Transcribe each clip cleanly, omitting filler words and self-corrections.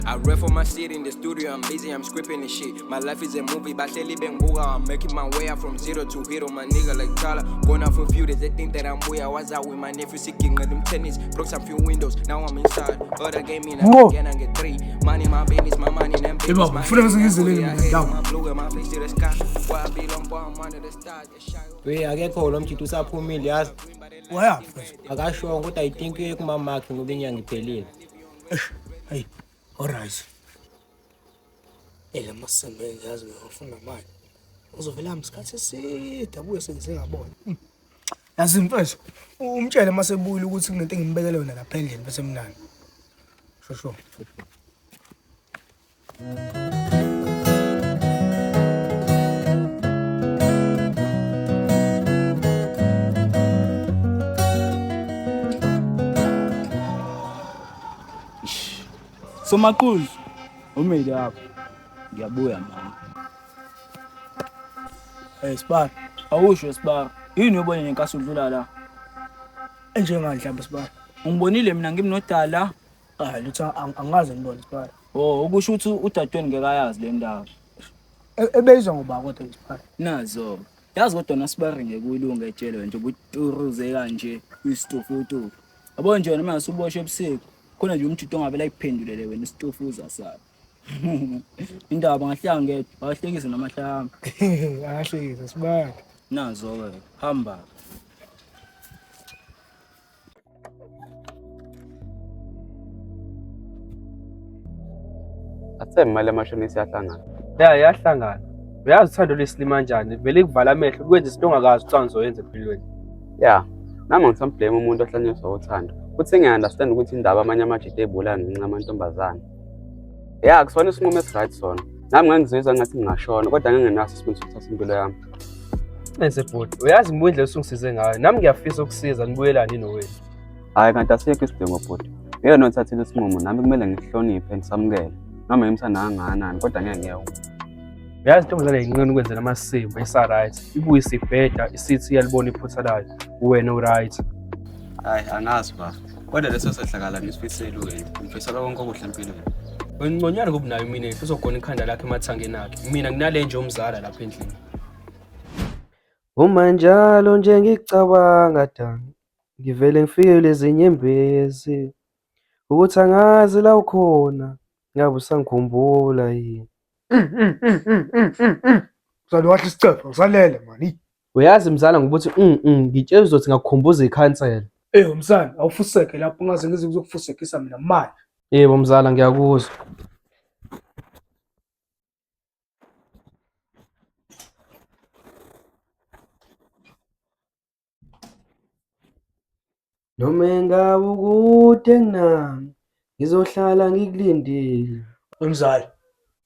I rap for my city in the studio, I'm busy, I'm scripting this shit. My life is a movie, bahleli bengibuka. I'm making my way out from zero to hero, my nigga like Tyler. Going out for a few days, they think that I'm weird. I was out with my nephew, seeking them tennis. Broke some few windows, now I'm inside. Other game in, Ngo. again I get three. Money, my business, my money, them Hey, business. baba, My ngifuna nigga, ngizele I mina hate ndawo. my blue and my face to the sky. Where I belong, boy, I'm under the stars. Yeah, shy. We akekho lo mjita usaphumile yazi. Wayaphi mfethu? Akashongo kodwa I think uye kumamakhe ngoba inyanga iphelile. Hey, alright. Ela masebenzi yazi ngiyofuna manje. Uzovela hamba isikhathi eside abuye sengingabona. Yazi mfethu, umtshele mase ebuyile ukuthi kunento engimbekele yona lapha endlini bese mnandi. Sho sho. Somaquzu, umile apha. Ngiyabuya mama. Hey Sibani, Awusho Sibara. Yini uyobona nenkathi udlula la? enjengani mhlawumbe Sibani? Ungibonile mina ngimnodala. Hayi lutho angikaze ngibone Sibani. Oh, okusho ukuthi udadewenu ngeke ayazi le ndaba. Ebeyizwa ngoba kodwa Sibani. Nazo. Yazi kodwa noSibara ngeke uyilunge ejele nje ubuturuze kanje isitofutofu. Yabo nje wena manje usuboshwe ebusuku. Khona nje umjito ongavela ayiphendulele wena isitofuza sakho. Indaba ngahlanga ngedwa, ahlekise namahlanga. Akahlekise Sibani. Nazo ke, hamba. Athe imali yamashonisa iyahlangana. Ya yahlangana. Uyazi uthando lwesilima kanjani? Vele kuvala amehlo kwenza izinto ongakazi ukuthi uzoyenza empilweni. Ya, nami ngisamblame umuntu ohlanyiswa uthando. Futhi ngiya-understand ukuthi indaba amanye amajita ey'bulala ngenxa yamantombazane. Ya, kusona isinqumo esi-right sona. Nami ngangizizwa ngathi ngingashona kodwa ngingenaso isibindi sokuthatha impilo yami. Enze bhuti, uyazi ngibuya indlela osungisize ngayo. Nami ngiyafisa ukusiza nibuyelane nowenu. Hhayi kanti asikho isidingo bhuti. Uyena othathile isinqumo nami kumele ngihloniphe ngisamukele. Noma ngimthanda kangakanani kodwa ngeke ngiyeke. Uyazi intombazane yinqena ukwenzela amasimba isa-right. Ibuye isibheda isithi iyalibona iphutha layo. Wena u-right. Hhayi angazi baba. Kodwa leso sehlakala ngisifiseli wena. Ngifisela konke okuhle empilweni. Wena ungconywana ngoba unayo mina uzogona ikhanda lakhe emathangeni akhe. Mina nginale nje umzala lapha endlini. Uma njalo nje ngicabanga dani, ngivele ngifikelwe izinyembezi ukuthi angazi la ukhona, ngabe usangikhumbula yini. Mzali wahle isicephe, usalele mani. Uyazi mzala ngokuthi ngitshela uzothi ngakukhumbuza ikhansela. Eh msana, awufuseke lapho ungaze ngize ngizokufusekisa mina manje. Yebo mzala ngiyakuzwa. Noma engabe ukude kunami, ngizohlala ngikulindile. Mzali,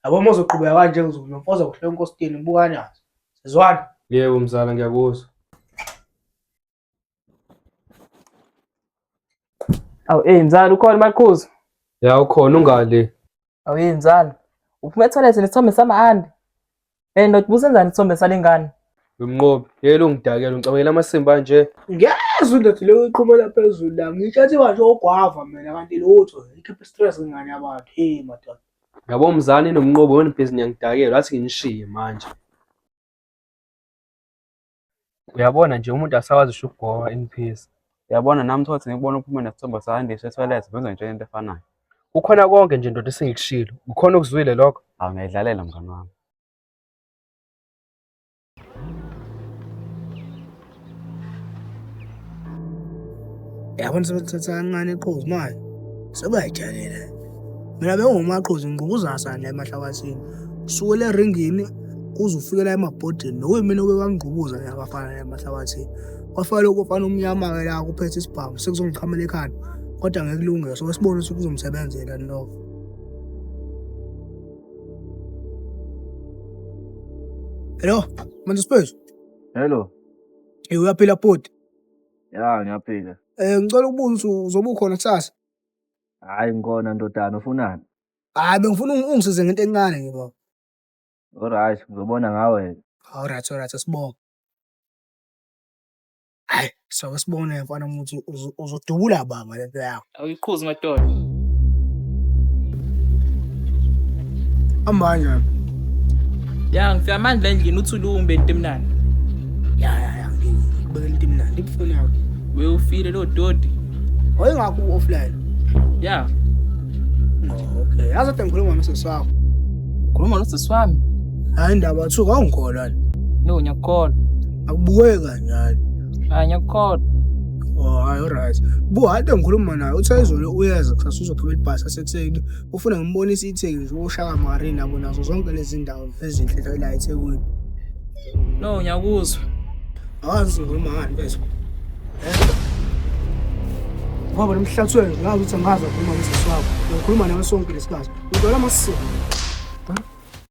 yabo uma uzoqhubeka kanje ngizokulomfoza kuhle enkosini buka nazo. Sizwana? Yebo mzala ngiyakuzwa. Awu eh mzala ukhona maqhuzu. Ya ukhona ungale. Awu eh mzala. Uphuma ethoyilethi nesithombe sama-andi. Eh ndoda ubusenzani isithombe sale ngane? Mnqobi, yelo ungidakela ngicabangela amasimba nje. Ngiyezwa indoda leyo iqhubela phezulu la. Ngitshe nje ogwava mina kanti lutho. Ikhipha stress ngane yabantu. Hey madoda. Yabo mzala nomnqobi wena ibhizinisi ngiyangidakela wathi nginishiye manje. Uyabona nje umuntu asakwazi usho ukugowa in peace. Uyabona nami thothi ngikubona uphume nesithombe sakandiswa ethoyilethi bengizongitshela into efanayo. Kukhona konke nje ndoda esengikushilo. Kukhona okuzwile lokho? Hawu ngiyayidlalela mngani wami. Yabona sebethatha kancane iqhuzu manje. Sebayajabula. Mina bengumaqhuzu ngiqubuza sandla emahlabathini. Kusukela eringini kuze ufike la emabhodini nokuyimina oke wangigqubuza la abafana la emahlabathini. Kwafika lokhu mfana omnyama-ke la kuphethe isibhamu sekuzongichamela ekhanda. Kodwa ngeke kulunge so sibone ukuthi kuzomsebenzela lokho. Hello, manje siphethu. Hello. Eh uyaphila bhuti? Ya ngiyaphila. Eh ngicela ukubuza ukuthi uzobe ukhona kusasa? Hhayi ngikhona ndodana ufunani? Hhayi bengifuna ungisize ngento encane nje baba. Alright ngizobona ngawe. Alright alright asibonge. Hhayi soke sibone mfana ukuthi uzodubula baba lento yakho. Awuyiqhuzi madoda. Hamba kanjani? Ya ngifika manje la endlini uthule umbe into emnandi. Ya ya ya ngikubekela into emnandi ifoni yakho. Wewufile lo dodi. Wayengakho u-offline. Ya. Oh, okay. Yazi kade ngikhuluma nosisi wakho. Khuluma nosisi wami. Hayi indaba thuka awungikholwa. No ngiyakukholwa. Akubukeki kanjalo. Hayi ngiyakukholwa. Oh, hayi alright. Buka kade ngikhuluma naye uthe izolo uyeza kusasa uzogibela ibhasi aseThekwini. Ufuna ngimbonise iThekwini nje uShaka Marine nabo nazo zonke lezi ndawo ezinhle la eThekwini. No ngiyakuzwa. Awazi ngikhuluma ngani mfethu. Eh? Ngoba nomhlathweni ngazi ukuthi angazi wakhuluma nosisi wakho. Ngikhuluma nawe sonke lesikhathi. Ngicela amasiko.